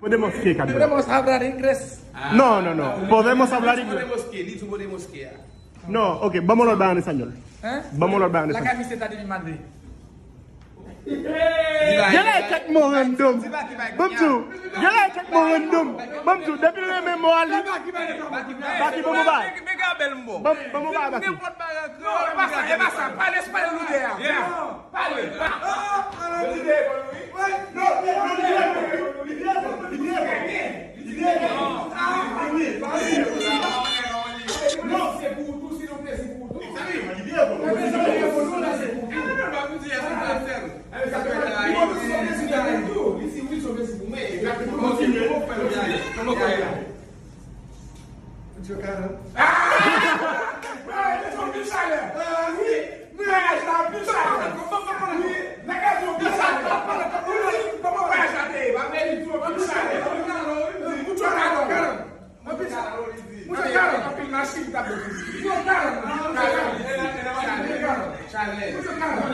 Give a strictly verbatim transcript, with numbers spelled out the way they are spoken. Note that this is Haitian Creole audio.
Podemos que, Cadillac. Podemos hablar inglés? Non, non, non. Podemos hablar inglés. Podemos que, li tou podemos que a. Non, ok, ban m yon lòt bagay an espanyòl. Hein? Ban m yon lòt bagay an espanyòl. La camisa está de mi madre. Genlè kèk mo random. Ban m di w, genlè kèk mo random. Ban m di w, depi l renmen mo a li. Baki, ban m yon bagay. Ban m yon bagay, Baki. Non, e pa sa, e pa sa. Pale espanyòl ou te a. Pale. Vwayaj la anpil chalè. Wi, vwayaj la anpil chalè. Wi, bagay yo anpil chalè. Kòman vwayaj la te ye? Bagay yo anpil chalè. Mouche Kalon. Anpil chalè. Mouche Kalon. Anpil machin k ap. Mouche Kalon. Chalè. Mouche Kalon.